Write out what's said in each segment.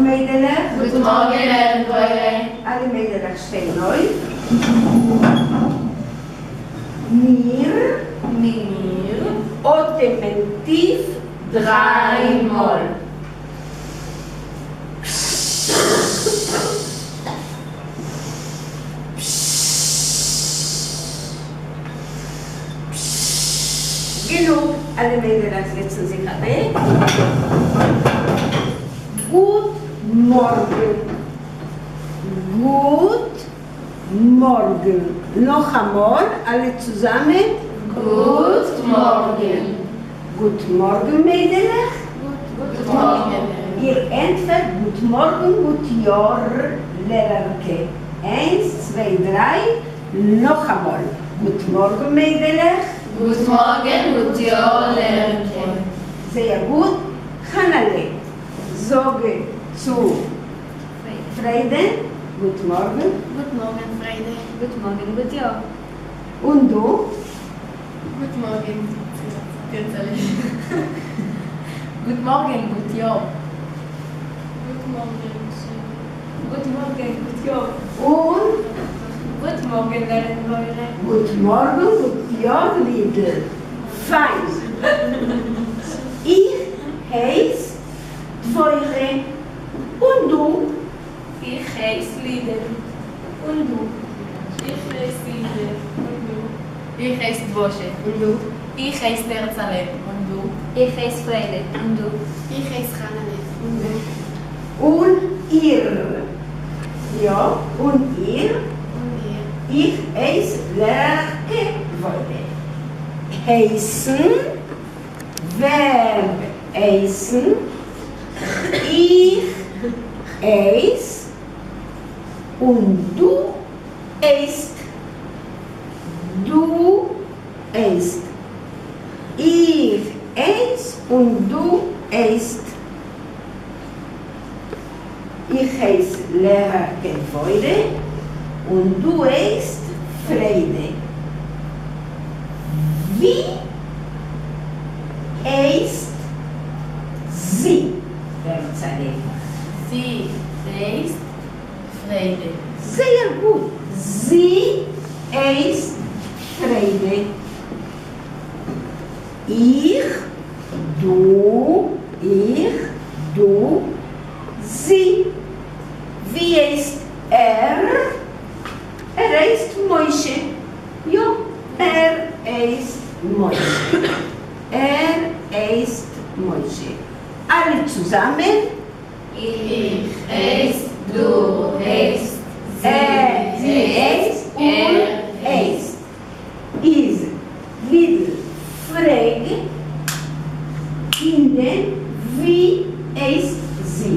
מיידלעך. גוט מאָרגן, לערערין דבֿורה. אַלע מיידלעך שטייען אויף. מיר. מיר. אָטעמען טיף דרײַ מאָל. גענוג, אַלע מיידלעך זעצן זיך אַוועק. גוט מאָרגן. גוט מאָרגן. נאָך אַ מאָל, אַלע צוזאַמען. גוט מאָרגן. גוט מאָרגן, מיידלעך. גוט מאָרגן. איר ענטפֿערט גוט מאָרגן, גוט יאָר, לערערקע. איינס, צוויי, דרײַ. נאָך אַ מאָל. גוט מאָרגן, מיידלעך. גוט מאָרגן, גוט יאָר, לערערקע. זייער גוט. חנה'לע, זאָג צו פֿריידען, גוט מאָרגן. גוט מאָרגן, פֿריידע. גוט מאָרגן, גוט יאָר. און דו? גוט מאָרגן, תרצה. גוט מאָרגן, גוט יאָר. גוט מאָרגן, גוט מאָרגן, גוט יאָר. און? גוט מאָרגן, לערערין דבֿורה. גוט מאָרגן, גוט יאָר, לידל. פֿײַן. איך הייס דבֿורה. און דו? איך הייס לידל. און דו? איך הייס לידל. און דו? איך הייס דבֿושע. און דו? איך הייס תרצה. און דו? איך הייס פֿריידע. און דו? איך הייס חנה'לע. און דו? און איר? יאָ, און איר? און איר? איך הייס לערערקע דבֿורה. הייסן, ווערב הייסן, איך הייס, און דו הייסט. דו הייסט. איך הייס און דו הייסט. איך הייס לערערקע דבֿורה און דו הייסט פֿריידע. ווי הייסט זי? תרצה. זי הייסט פֿריידע. זייער גוט. זי הייסט פֿריידע. איך, דו, איך, דו, זי. ווי הייסט ער? ער הייסט משה. יאָ, ער הייסט משה. ער הייסט משה. אַלע צוזאַמען. איך הייס, דו הייסט, זי ער, זי הייסט און הייסט. איז לידל, פֿרעג הינדע, ווי הייסט זי?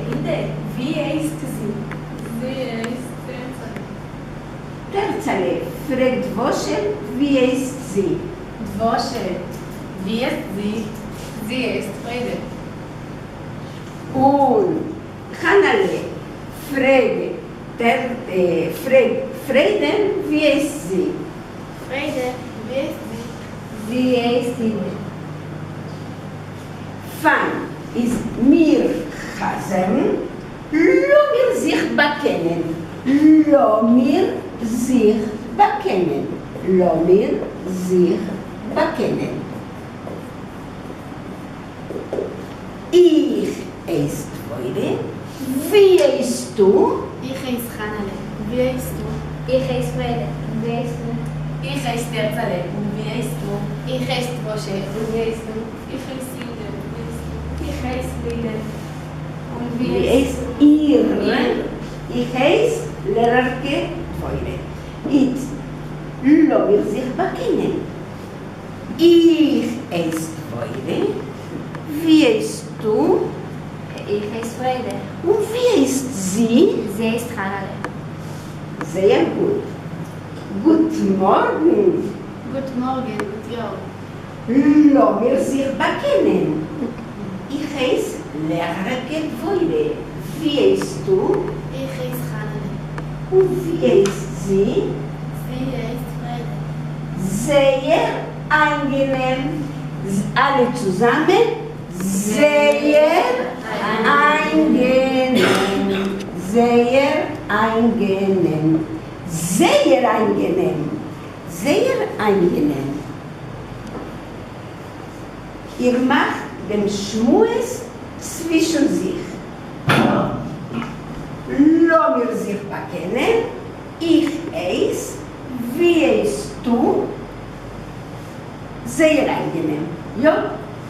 הינדע, ווי הייסט זי? זי הייסט תרצה. תרצה, פֿרעג דבֿושע, ווי הייסט זי? דבֿושע, ווי הייסט זי? זי הייסט פֿריידע. און חנה'לע, פֿרעג דער, פֿרעג פֿריידען, ווי הייסט זי? פֿריידע, ווי הייסט זי? זי הייסט הינדע. פֿײַן, איז מיר חזרן, לאָמיר זיך באַקענען. לאָמיר זיך באַקענען. לאָמיר זיך באַקענען. איך הייס דבֿורה. ווי הייסט דו? איך הייס חנה'לע. ווי הייסט דו? איך הייס פֿריידע. און ווי הייסט דו? איך הייס תרצה. און ווי הייסט דו? איך הייס דבֿושע. און ווי הייסט דו? איך הייס הינדע. ווי הייסט דו? איך הייס לידל. און ווי ווי הייסט איר? איך הייס לערערקע דבֿורה. איצט לאָמיר זיך באַקענען. איך הייס דבֿורה. ווי הייסט דו? איך הייס פֿריידע. און ווי הייסט זי? זי הייסט חנה'לע. זייער גוט. גוט מאָרגן. גוט מאָרגן, גוט יאָר. לאָמיר זיך באַקענען. איך הייס לערערקע דבֿורה. ווי הייסט דו? איך הייס חנה'לע. און ווי הייסט זי? זי הייסט פֿריידע. זייער אײַנגענעם. אַלע צוזאַמען. זייער איינגענעם, זייער איינגענעם, זייער איינגענעם, זייער איינגענעם. איר מאכט דעם שמועס צווישן זיך. לאמיר זיך באקענען, איך הייס, ווי הייסטו? זייער איינגענעם, יא?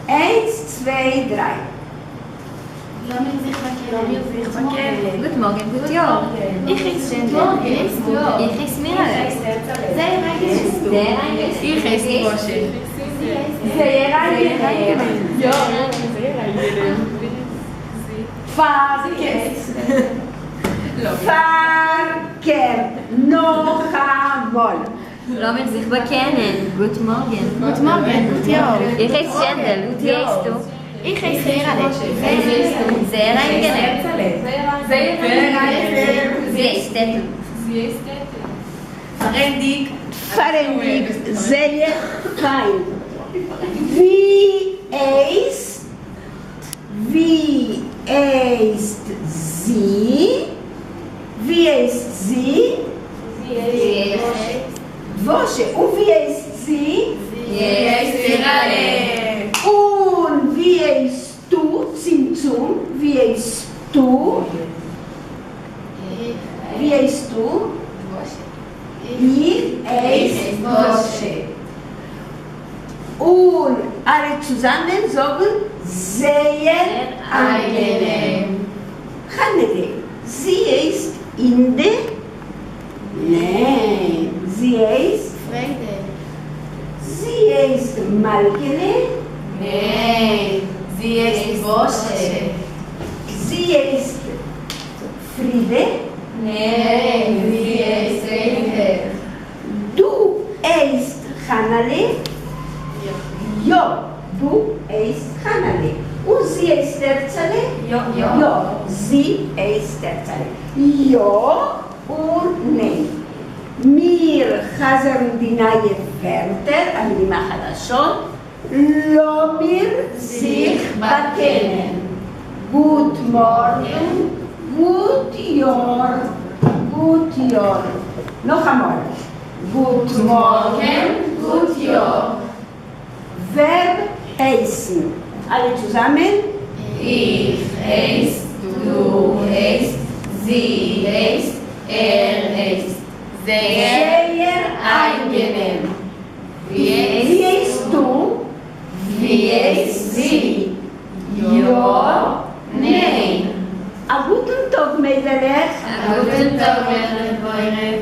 איינס צוויי דריי. לאמיר זיך באקענען. לאמיר זיך באקענען. גוט מארגן, גוט יאר. איך הייס שענדל. איך הייס מירעלע. זייער איינגענעם. זייער איינגענעם. איך הייס משה. זייער איינגענעם. יא, זייער איינגענעם. פארקערט. פארקערט. נאכאמאל. לאמיר זיך באקענען. גוט מארגן. גוט מארגן, גוט יאר. איך הייס שענדל. ווי הייסטו? איך הייס מירעלע. זייער איינגענעם. זייער איינגענעם. זי הייסט שטעטל. זי הייסט שטעטל. פארענדיגט. פארענדיגט. זייער פיין. ווי הייסט, ווי הייסט זי? ווי הייסט זי? זי הייסט. וואשע. און ווי הייסט זי? זי הייסט מירעלע. און ווי הייסטו? צמצום. ווי הייסטו? ווי הייסטו? איך הייס משה. און אלע צוזאמען זאגן זייער איינגענעם. חנה'לע, זי הייסט אינדע? ניין, זי הייסט? פריידע. זי הייסט מלכה'לע? ניין, זי הייסט משה. זי הייסט פרידע? ניין, זי הייסט ריידע. דו הייסט חנה'לע? יא, דו הייסט חנה'לע. און זי הייסט הערצעלע? יא. יא, זי הייסט הערצעלע. יא און ניין. מיר חזר'ן די נייע ווערטער, המילים החדשות. לאמיר זיך באקענען. גוט מארגן, גוט יאר, גוט יאר. נאכאמאל. גוט מארגן, גוט יאר. ווערב הייסן. אלע צוזאמען. איך הייס, דו הייסט, זי הייסט, ער הייסט. זייער זייער איינגענעם. ווי ווי הייסטו? ווי הייסט זי? יא, ניין. א גוטן טאג, מיידלעך. א גוטן טאג, לערערין.